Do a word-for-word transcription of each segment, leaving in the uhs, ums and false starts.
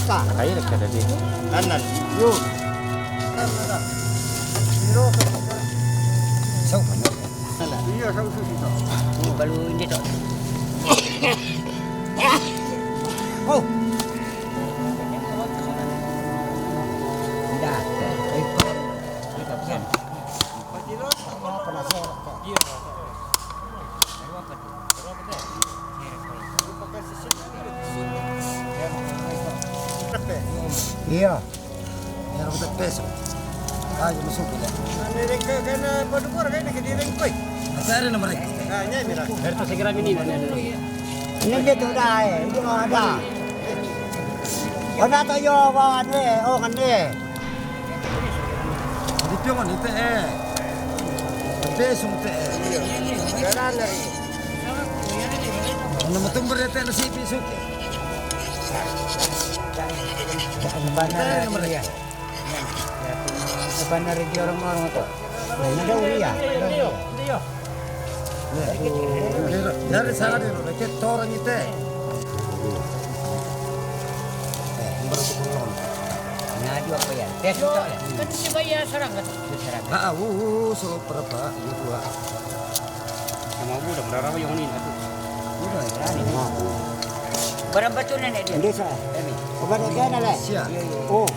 Nakairi ka tadi. Kanan. Yo. Sau mana? Iya, sau susu. Baru ini tok. Oh. Dah. Iya. Iya, rambut peso. Ayo masuk kita. Ini ringko karena pada orang ini ke di ringko. Apa ada nomor ringko? Nah, ini mira. Berto segera ini. Ini dia tu dah eh, itu ada. Oh, nak tahu yo, wah, ni, oh, kan ni. Di pion ni te eh. Te sung te eh. Nama tumber te na si pi suke. Bana ya. Bana di orang-orang tu. Ini dah uli ya. Dari sana dulu, kita orang itu. Berapa puluh? Nah, dua apa ya? Tes tak lah. Kan si bayar serangan. Serangan. Ah, uh, uh, so berapa? Dua. Sama aku udah berapa yang ini? Udah ya. Barang batu nenek dia. Desa. Ini. Bukan dia lah. Sia. Iya, iya. Oh.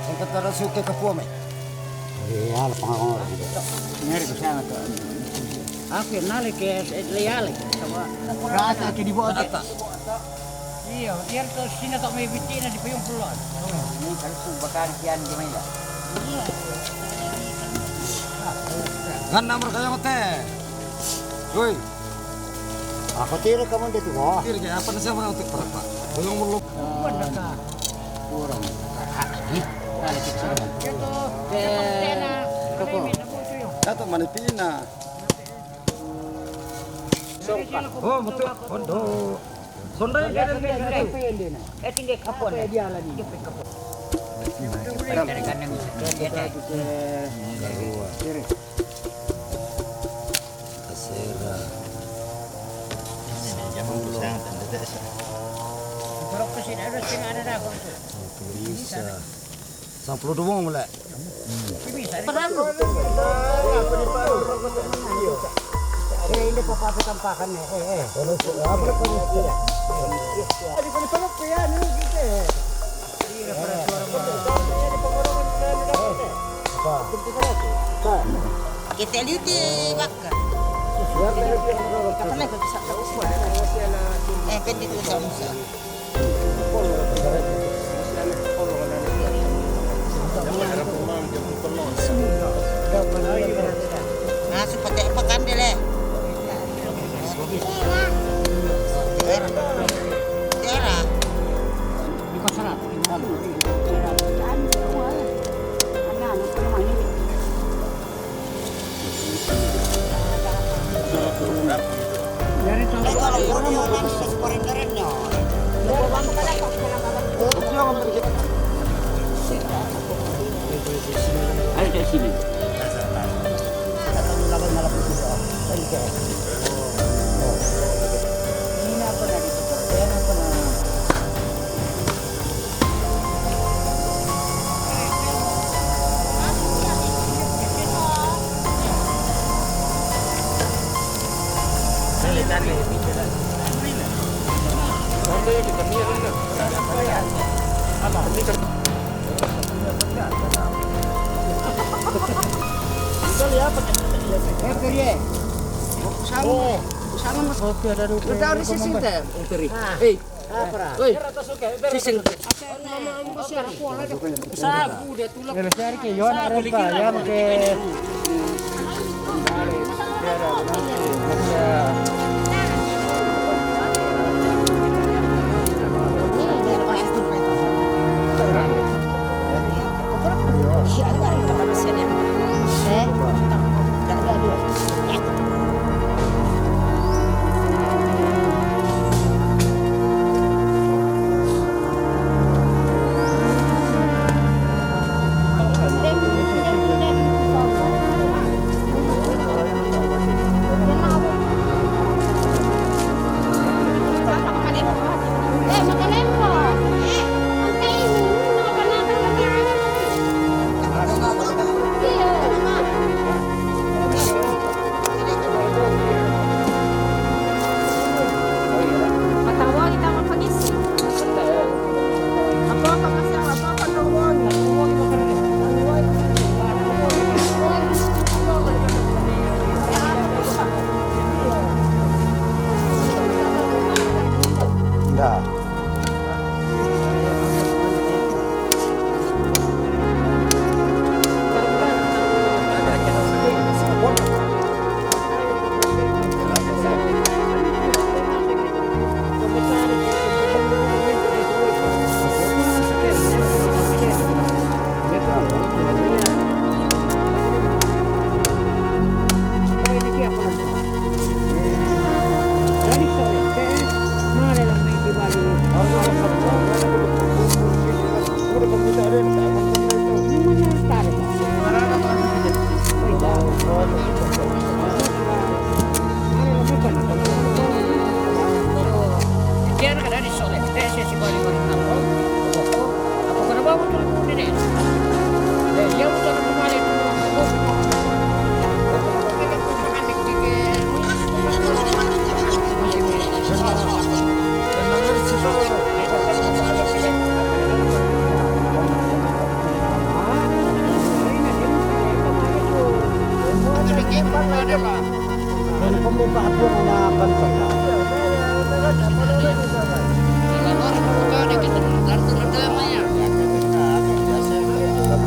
Yang kata Rasul ke Kapua, meh. Iya, lapang orang. Nyari ke sana tuh. Aku kenal ke Leale. Sama. Rata ke di bawah. Rata. Iya, biar tuh sini tak main bici na di payung pulau. Ini kalau sudah bakar kian gimana? Kan nomor kaya mate. Woi. Aku tira kamu dia tuh. Tira kayak apa nasi apa untuk berapa? Belum belum. Kurang. Ini. Ada kecil. Ke. Koko. Dato mana pina? Oh, betul. Kondo. Sondai. Eh, tinggal kapon. Dia lagi. Kasera. Kalau ke sini ada sini ada dah. Bisa. Sampulu dua mulai. Perang. Eh, ini papa tampakan eh. Eh, eh. Apa kau ni? Ada kau perlu ya ni kita. Kita lihat di bakar. Kapan lagi bisa? Eh, pendek tu sama. Nah, seperti apa kan dia, Le? Tera. Tera. Di kosan. Ayo ke sini. Eh, Peri, eh. Sama, sama, Mas. Kopi ada dua. Udah, udah, sini, sini, teh. Oh, Peri. Ah. Eh. Woi, sising. Sabu dia tulak. Sabu lagi.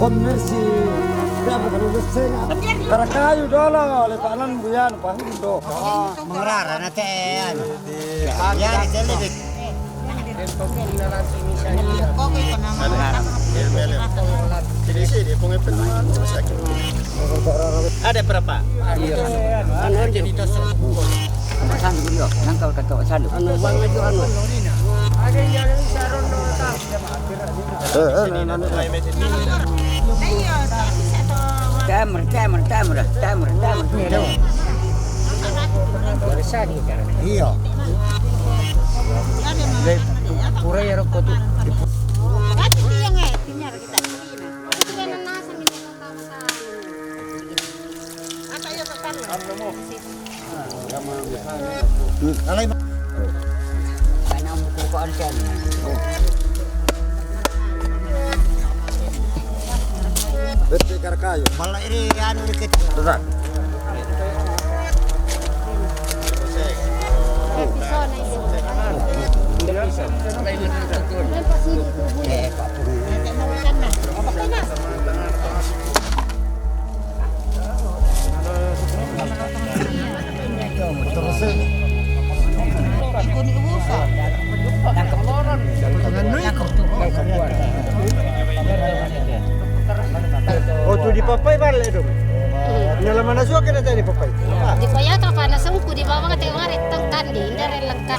Komersi. Karakayu dolo, lepanan buyan, pahundo. Mengerara na te, anu. Ya, di tele, Dik. Ada berapa? Iya. Anu, jadi dos. Sama sandu dulu, nang kau kata sandu. Anu, bang aja, anu. Ada yang jalan di Saron, no, tak. Temur, temur, temur, temur, temur. Iya. Pura ya rokok tuh. Alai. Bete karakayu. Malah ini anu dikit. Besar. Oh, tu di papai balik dong. Nya lama na suka kena tadi papai. Di koya ka pana sungku di bawah kata mari tong tandi, inda re lengkap.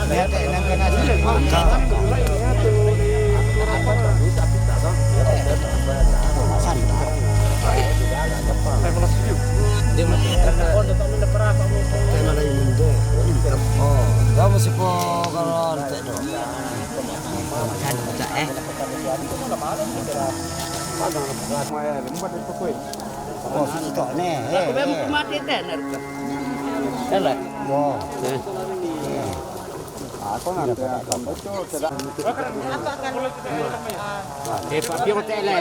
Oh, kamu sih po kalau ante do. Eh. Oh, suci tok ne. Eh, eh. Enak. Yo. Eh. Aku nanti akan betul, tidak. Eh, Pak Tio, tele,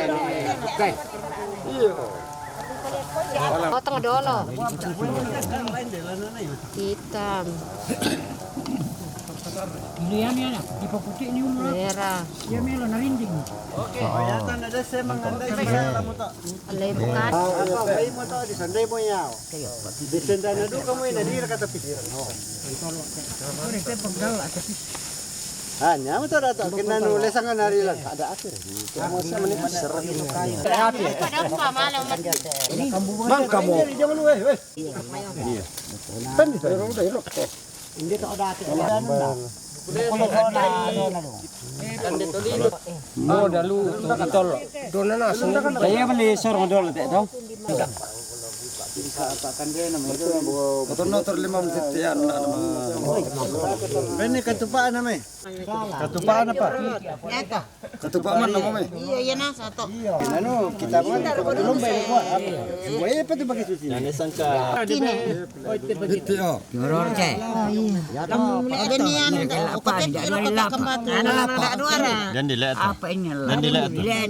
oke. Iya. Potong dulu. Hitam. Ini ya, ini ya, di paputi ini umur. Iya, mi lo narinding. Oke, kelihatan ada saya mengandai masalah motor. Alai bukan. Ah, iya, baik motor di sana, mau ya. Di sana dulu kamu ini, di kata pikir. Hanya motor datang kena nulis sangat hari lah. Ada akhir. Kamu sama menit seru. Bang, kamu. Jangan lu, eh, eh. Iya. Kan bisa. Udah, udah, udah. Mo dalu tu itol. Dona na sung. Kaya beli sor modal tak tahu. Kata notor lima menit ya, nak nama. Ini ketupat nama. Ketupat apa? Eta. Ketupat mana nama? Iya, iya, nah, satu. Anu, kita pun belum bayar kuat. Semua apa tu bagi susi? Jangan sangka. Sini. Itu, oh. Noror, cek. Oh, iya. Ada ni anu, apa? Tidak ada lap. Anak-anak ada dua orang. Dan dilihat. Apa ini? Dan dilihat. Dilihat.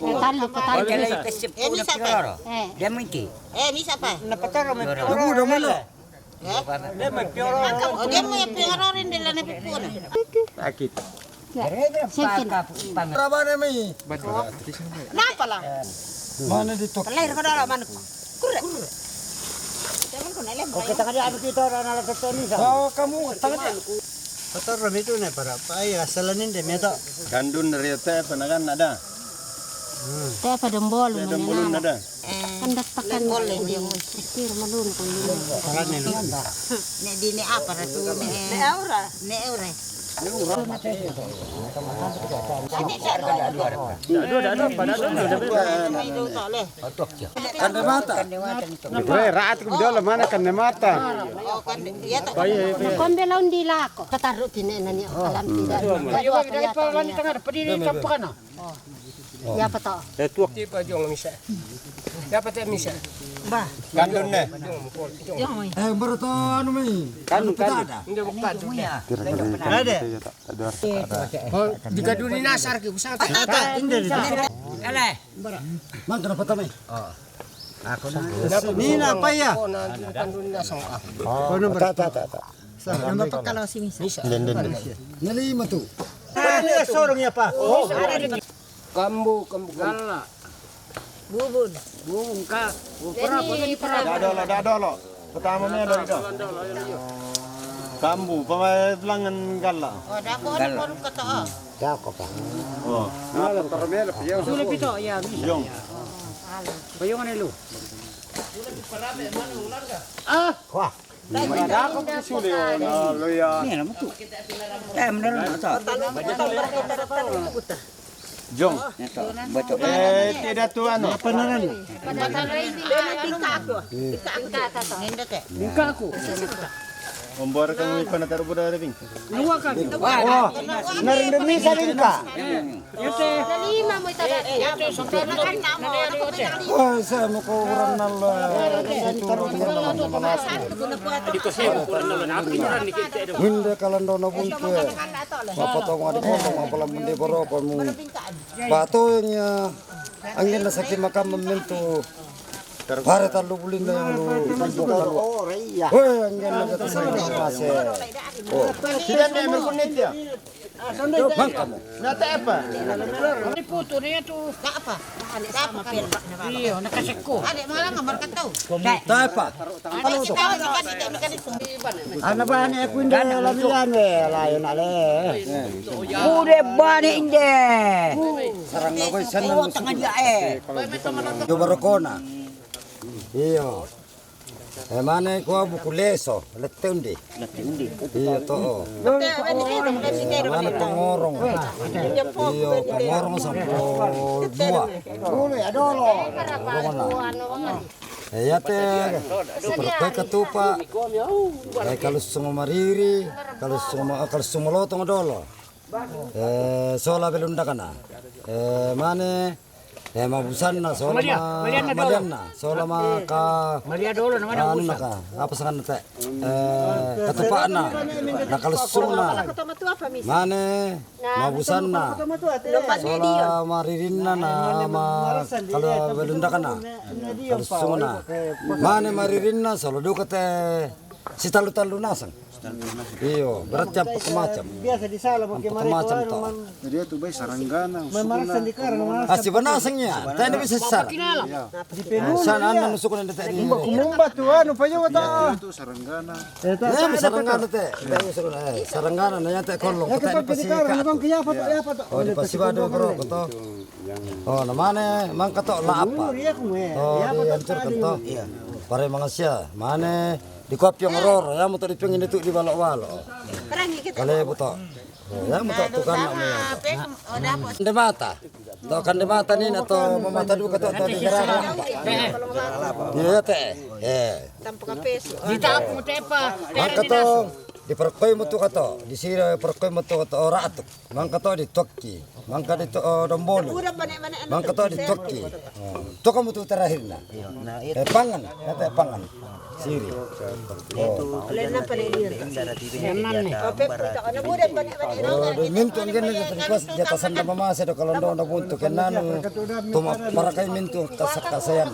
Talu, talu. Ini siapa? Eh. Dia mungkin. Eh, ini siapa? Napa taro, mi? Dulu dah mula. Eh? Dia mi pioro. Oh, dia mi pioro rin de la ne pipuna. Sakit. Ya. Sakit. Berapa ni, mi? Napa lah? Mana di tok? Lahir ko dolo, mana? Kurre. Jangan ko nalem. Oke, tangan dia anu kita orang ala teteni sa. Oh, kamu tangan dia. Kotor itu ne para. Ai, asalanin de meto. Gandun dari te panagan ada. Te pada mbolu. Te pada mbolu ada. Kandak pakan. Kir malun ko ni. Ne di ne apa ratu ne? Ne aura. Ne aura. Kande mata. Bre, raat ko dolo mana kande mata. Kombe laun di lako. Kataru tine nani alam tidak. Ayo, kita ipa lani tengah, pedi di kampung kana. Ya, apa to? Ya, tuak. Tipa jong misa. Ya, apa te misa? Bah. Kandun ne. Eh, baru to anu mi. Kandun, kandun. Ada. Oh, di kandun ni nasar ke usah. Ata, ata, inde di. Ele. Mang kenapa to mi? Oh. Aku ni. Ni napa ya? Oh, na kandun ni nasar. Oh, ata, ata, ata. Napa kalau si misa? Den, den, den. Nalima tu. Ini sorong ya, Pak. Oh. Kambu, kambu, gala. Bubun. Bubun ka. Bubun pera, bubun pera. Dah dolo, dah dolo. Pertama ni dari dah. Kambu, pemain pelangan gala. Oh, dah ko, dah ko kata. Dah ko, Pak. Oh. Apa termel piang. Sudah pito ya. Jong. Bayungan lu. Ah. Wah. Ni na mutu. Eh, menurut mata. Jong. Eh, tidak tuan. Apa naran? Tingkah aku. Ombor kami pernah taruh budak ada bing. Dua kan? Wah, naran demi saya tingkah. Lima mo ita dati. Wah, sa mo ko uran nala. Hinde kalandona buntu. Mapato mo di ko, mapala mundi boro ko mo. Pato yang ya. Angin na saki makam mementu. Pare talu bulin na yang lu. Weh, angin na kata sa mase. Oh. Tidak ada yang berkunit ya. Bang kamu. Nata apa? Ini putu ni tu. Tak apa. Iya, nak kasih ku. Ada malah ngambar kata. Tak apa. Ada kita kasih tu. Ana bane aku inda lamian we layo nale. Kude bane inde. Sarang na koy sana. Tanga dia eh. Coba rokona. Iyo. Eh, mane ko buku leso, letundi. Iyo to. Mane pangorong. Iyo, pangorong sampulu dua. Dulu ya dolo. Rokona. Eh, ya te, perke ketupa. Eh, kalau sungo mariri, kalau sungo, kalau sungo lotong dolo. Eh, sola belundakana. Eh, mane, eh, mabusanna, sola ma, malianna, sola ma ka, malia dolo na mana anu busa. Naka, apa sangan te? Eh, ketupana, na kalau sungna. Mane, mabusanna. Sola maririnna na ma kala belundakana. Kalusungna. Mane maririnna sola duka te sitalu-talu nasang. Iyo, berarti empat macam. Biasa di sala pakai mereka macam orang to. Jadi itu baik saranggana, memang sukuna, sendikar, memang. Ah, si banasang ya. Tadi bisa sala. Sana anda masuk nanti tadi. Kumumba tu anu payo ta. Itu saranggana. Eh, saranggana te. Saranggana na yate kolong. Ya, kita pasti kar, nonton ke apa to, apa to. Oh, di pasti bado bro, koto. Oh, namane mangkato la apa? Oh, dihancurkan to. Pare mangasia. Mane di kopi yang ror, ya motor di pingin itu di balok-balok. Kale buto. Ya motor tukang nak. Kande mata. To kande mata ni na to mamata duka to, to di garang. Iya te. Eh. Di tapu tepa. Mangkato di perkoi motor kato. Di sira perkoi motor kato ratu. Mangkato di tokki, mangka di to, oh, domboli. Mangkato di tokki. Oh, to kamu tu terakhir na. Eh, pangan, kata pangan. Siri. Oh. Oh, do mintu ngene di terkuas jata sanda mamase do kalondo do buntu kenanu. Tuma parakai mintu kasa-kasayan.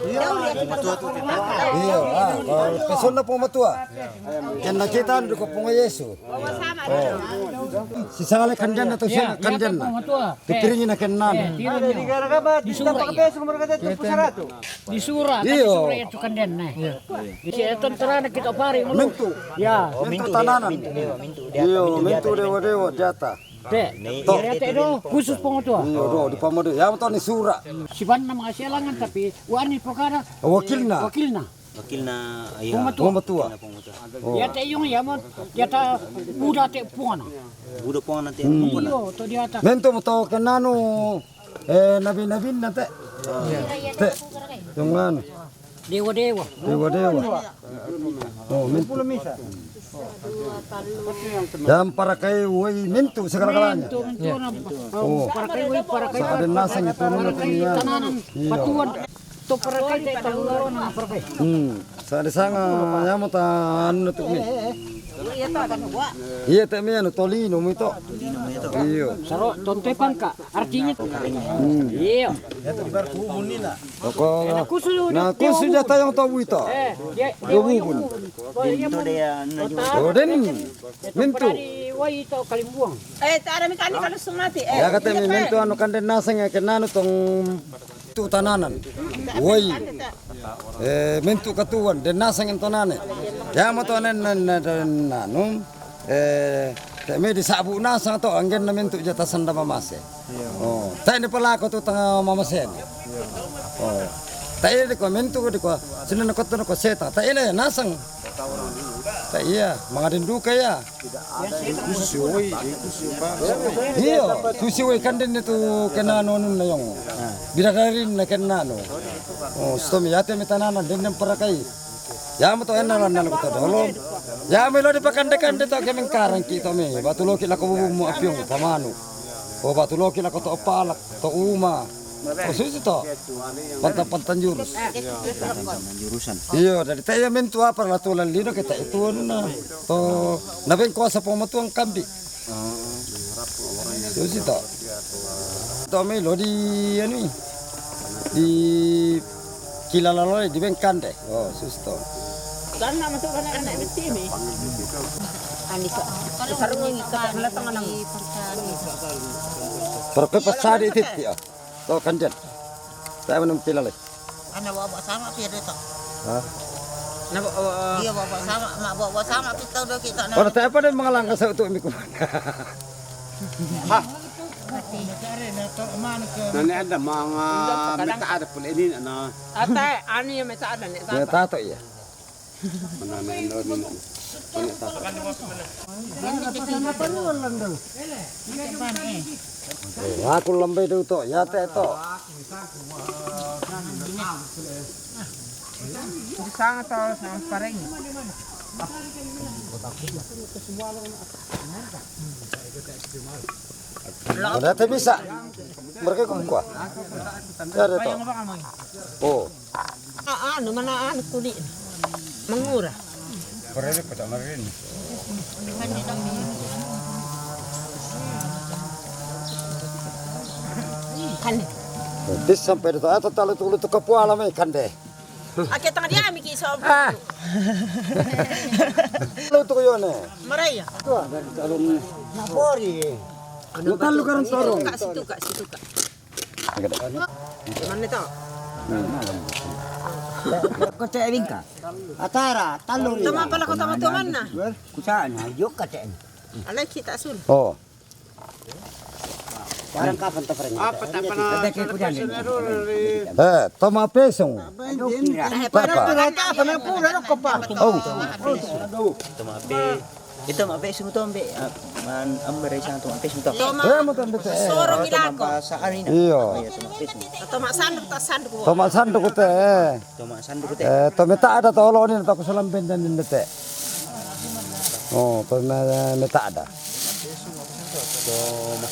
Iyo, ah, kalau pesona po matua. Kenna kita ndu ko punga Yesu. Oh. Si sale kandianna to sina kandianna. Pipiringi na kennan. Di sura. Di sura itu kandianna. Si eton terana kita pari. Mentu. Ya. Mentu tananan. Iyo, mentu dewa-dewa jata. Te. Te do khusus pongotua. Iyo do di pamode. Ya to ni sura. Sibanna mangasialangan tapi wani pokana. Wakilna. Wakilna. Wakilna, iya. Pongotua. Pongotua. Iya te iyong iya mo, iya ta buda te pungana. Buda pungana te pungana. Iyo, to dia ta. Mentu moto kenanu, eh, nabi-nabi na te. Te. Yong anu. Dewa-dewa. Dewa-dewa. Oh, mentu. Yang parakai woi mentu segala-galanya. Mentu, mentu. Oh. Parakai woi, parakai. Sa ada nasang itu nuna tananan. Iya. Patuan. To parakai te tahu na parakai. Hmm. Sa ada sanga ya mo ta anu tu mi. Iya te mi anu tolino mi to. Iyo. Saro tonte pangka artinya. Hmm. Iyo. Oko. Na kusu jata yang to buito. Eh, dia. Dua bubun. Oh den. Mentu. Wai to kalimbuang. Eh, tara mi kani kalau sumati. Eh. Ya kata mi mentu anu kande nasang ya kenanu tong. Tu tananan. Woi. Eh, mentu katuan, den nasang entonane. Ya mo to nen, nen, nen, nen, nanu. Eh, te me di sabu nasang to, anggen na mentu jata sanda mamase. Oh, te ni pelako tu tanga mamase. Oh. Te ini ko mentu ko di ko, sina na koto ko seta. Te ini nasang. Te iya, mangadin duka ya. Iyo, tusi woi kanden itu kenanu na yong. Bidadarin na kenanu. Oh, stomi yate mi tananan denden parakai. Ya mo to enna lan nalo to dolo. Ya mi lo di pakande-kande to kemeng karang ki to mi. Batu loki lako bubu mo apiong pamanu. Oh, batu loki lako to palak to uma. Oh, susi to. Pantang-pantang jurus. Iya, pantang-pantang jurusan. Iyo, dari te ya mentu apa la tulan lino kita itu anu na. To na ben kuasa pomatuang kambi. Susi to. To me lo di anu i. Di kilala lo di ben kande. Oh, susi to. Karena masuk anak-anak betul ni. Ani sa. Sarung ni sa. Perke pasadi titi ya. To kanjan. Saya menung pila lai. Ana bawa sama pi ada to. Hah? Na bawa. Iya bawa sama, mak bawa sama pi tau do kita na. Ora te apa deh mengalangka sa utuk miku. Hah? Nani ada manga meta ada pula ini na. Ate ani meta ada nek. Ya tato iya. Aku lambe du to, ya te to. Di sanga to sampareng. Ada te bisa. Mereka kumkua. Ya ada to. Oh. Anu mana anu kuli mangura. Korene kota marin. Kan. Bis sampai itu atau talu tulu tu kapuala mai kande. Ake tanga dia miki so. Ah. Lo to yone. Maraya. Napori. Lo talu karon toro. Situka, situka, situka. Mana to? Ko te bingka. Atara, talu. Tama pala ko tama to mana? Kusana, yo ka te. Alai kita sun. Oh. Barang kapan to, friend? Apa tak pernah? Ada ke kuda ni. Eh, toma pesong. Papa. Papa, papa, papa, papa, papa. Oh. Toma pe. Ito ma pe sumu to ambe. Man ambe isang toma pe sumu to. Toma. Eh, mo to ambe te. Soro gilako. Sa ani na. Iyo. Toma sanduk, ta sanduk. Toma sanduk te. Toma sanduk te. Eh, to meta ada to lo ni to kusalam bendan ni te. Oh, to me-, meta ada.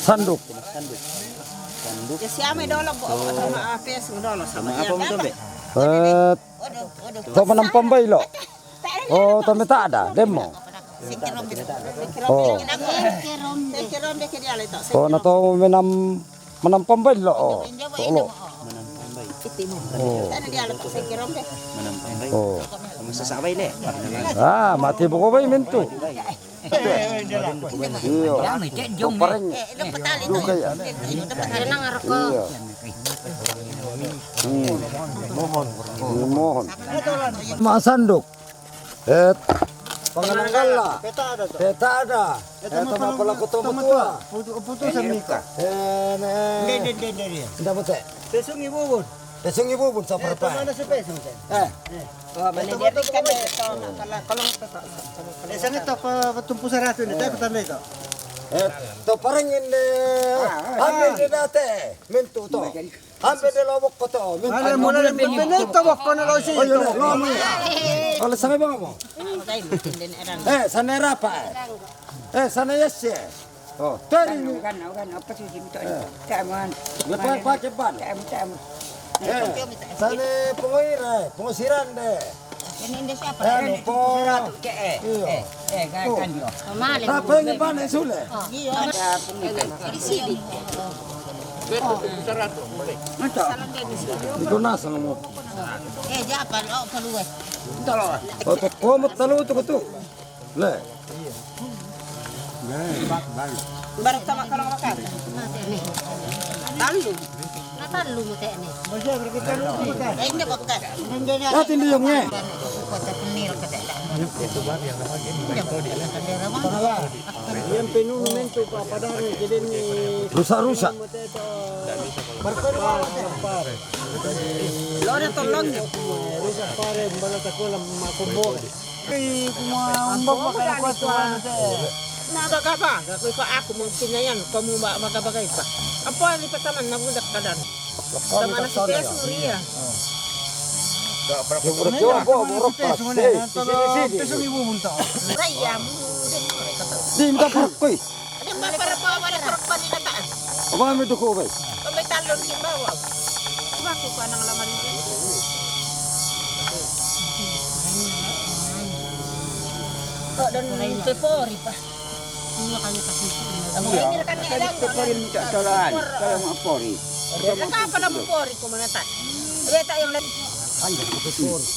Sanduk. Sanduk. Sanduk. Ya, siya may dolo po. Toma apes, dolo. Toma apa mo to be? Eh, toma nampambay lo. Oh, to meta ada, demo. Oh. Oh, na to menam, menam pambay lo. Oh. To lo. Oh. Oh. Ah, mati buko bay mintu. Iyo. Pareng. Duka ya. Iyo. Hmm. Mohon. Mohon. Masanduk. Eh, pangananggala. Peta ada to. Peta ada. Eh, tama pala ko toma tua. Putu, putu sa mika. Eh, ne. Dede, dede, dede. Nda mo te. Pesong ibubun. Pesong ibubun sa parpa. Mana si pesong te? Eh. Oh, mana dia ikan de to na pala kolong to. Eh, sana to pa tumpu saratu ni, tapi tanda to. Eh, to pareng inde. Amin de date. Mintu to. Ambe de lobok ko to. Ala mula le bene to bok ko na lo si. Oh, iya, iya, lo mo. Ala sana bang mo. Eh, sana rapa. Eh, sana yes. Oh, tari ni. Kan, kan apa sih gitu. Taman. Gua pakai ban. Tam, tam. Eh, sana pengoira, pengosiran de. Ini siapa? Eh, lupa. Eh, eh, kan dia. Apa yang ban sule? Iya. Di sini. Itu nasa mo. Eh, japa lo keluar. Talo. Oh, to ko mo talo to ko to. Le. Baru tama kalau makan. Talu. Talu mo te ni. Eh, ini bakal. Ati ndi yong e. Kota penil kete. Yang penuh mentu pa padang keden ni. Rusak-rusak. Lo na tolong. Rusak pare, mbala takola makombo. Kuma umbo pa kala kwa tuan te. Na ka kapa, ka kwa aku mungkin yan, kamu ba maka bagay pa. Apa ni pataman na budak kadan. Sama na si Tia Surya. Yung buruk yun, po, buruk pa. Sini, sini. Raya mo. Di, minta buruk ko eh. Ada mbak para bawa, ada perempuan di nataan. Apa kami duko ba? Pamay talon si bawa. Baku ka ng laman. Ko dan pepori pa. Hindi kanya kasi. Ang hindi na kanya alam. Pepori mo sa talaan. Kaya mga pori. Nakapala mo pori ko mga ta. Weta yung nag- Ay, pepori.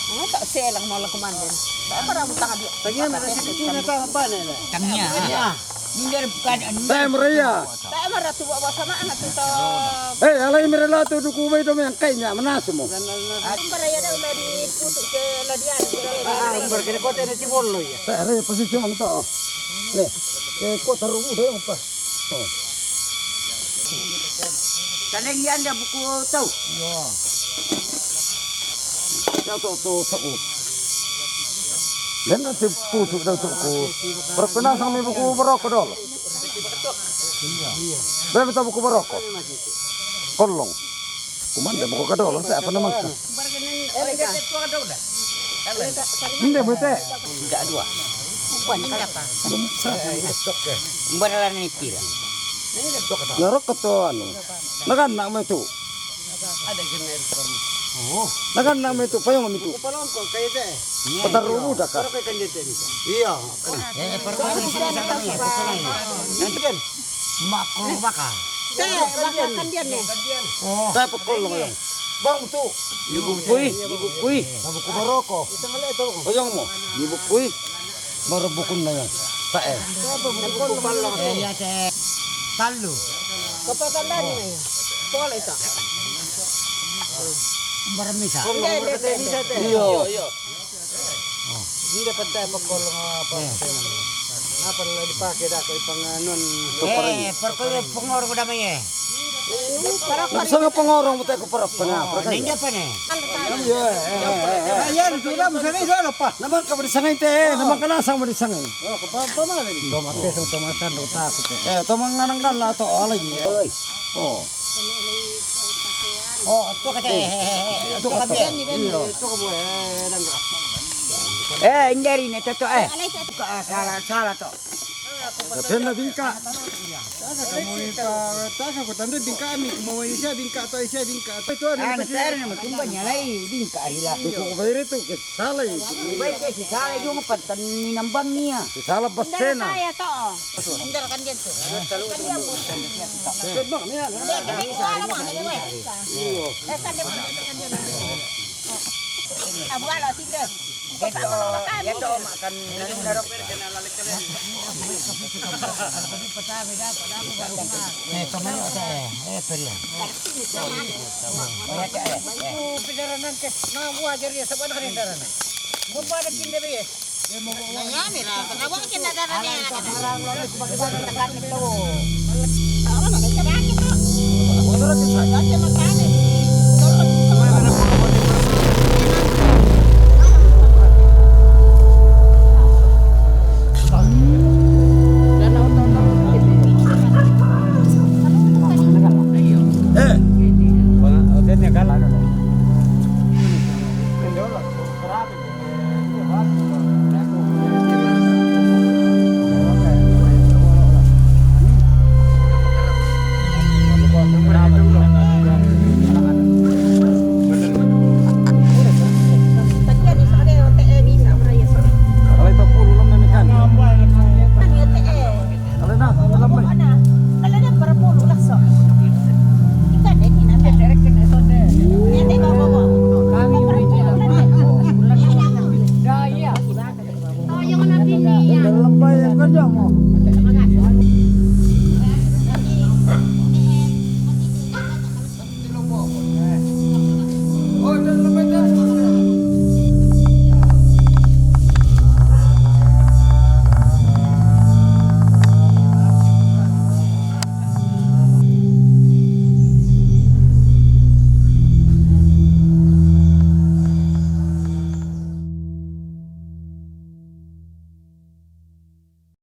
Ano ta selang mo lang kumandan. Para mo tanga di. Tanya na si Tina ta pa na. Tanya. Hindi rin bukan ano. Tayo, Maria. Tayo, Maria, tuwa wa sama anak kita. Eh, alay mirela to duku bay do men kay nya manas mo. Ang baraya daw na di puto ke ladian. Ah, ang barkene ko te na si Bolo ya. Tayo, position ang to. Ne. Eh, ko tarumu do pa. Oh. Taneng yan da buku tau. Iya. Tau, tau, tau, tau. Dan nanti putu tau tau ko. Perkenal sama buku baroko dolo. Bebe tau buku baroko. Kolong. Kumanda buku kadolo, saya apa nama? Hindi mo te. Tidak dua. Bukan apa. Baralan ni tira. Narok ka to ano. Nagan na mo ito. Nagan na mo ito, payong mo ito. Patarumu da ka. Iya. Makro ba ka? Teh, bakakan dia nih. Teh pekol lo yang. Bang tu. Ni bukui, ni bukui. Nabu ku baroko. Oyong mo. Ni bukui. Baru bukun na yan. Teh. Eh, ya teh. Talu. Kapatan tadi nih. Pol itu. Baramisa. Iya, iya, iya. Iyo. Hindi pa tayo pagkolong apa. Kenapa na dipakai dah ko ipang anuan. Eh, perkol pengorong ko damay eh. Sanga pengorong mo tayo ko parap ka na. Ninja pa ne. Ayan, sudah mo sanay, sudah pa. Naman ka mo di sangay te, naman ka na sang mo di sangay. Oh, kapapa man. Tomates ang tomasan do ta ko. Eh, tomang anang kan la to alay. Oy. Oh. Oh, ito ka te. Ito ka te. Ito ka mo eh. Eh, hindi rin ito to eh. Sala, sala to. Depende bingka. Taka ka mo ipa, taka ko tanda bingka mi, kumawa isya bingka to, isya bingka to. Ito ano, pero na matumba niya lay bingka hila. Ko ko bayre to, ke sala. Bay ke si sala yung patan ni nambang niya. Sala bastena. Kaya to. Hindi kan diyan to. Bang niya. Abualo, sige. Ito, ito, makan. Ito, mayo, ito, eh. Ito, riyan. Ito, eh. Ito, eh. Ito, pidaranan, ito. Mga buwa, dyan, sa buwan na kanil daranan. Buwan na kinda ba, eh? Nayani ra, tanawa ka na dara niya. Ano na, may kadaan ito. Ano na, may kadaan ito. Eh. Wala, o, kanya ka, ano, no? Alay, tapos ulam na mikan. Alay na, alam mo. Ano? Talaga, para pulo lang sa. Ika din, hinatay. Hinatay, baba, baba. Kami, para pulo lang. Daya. Oh, yung anak din niya. Dalam bayar kerja mo.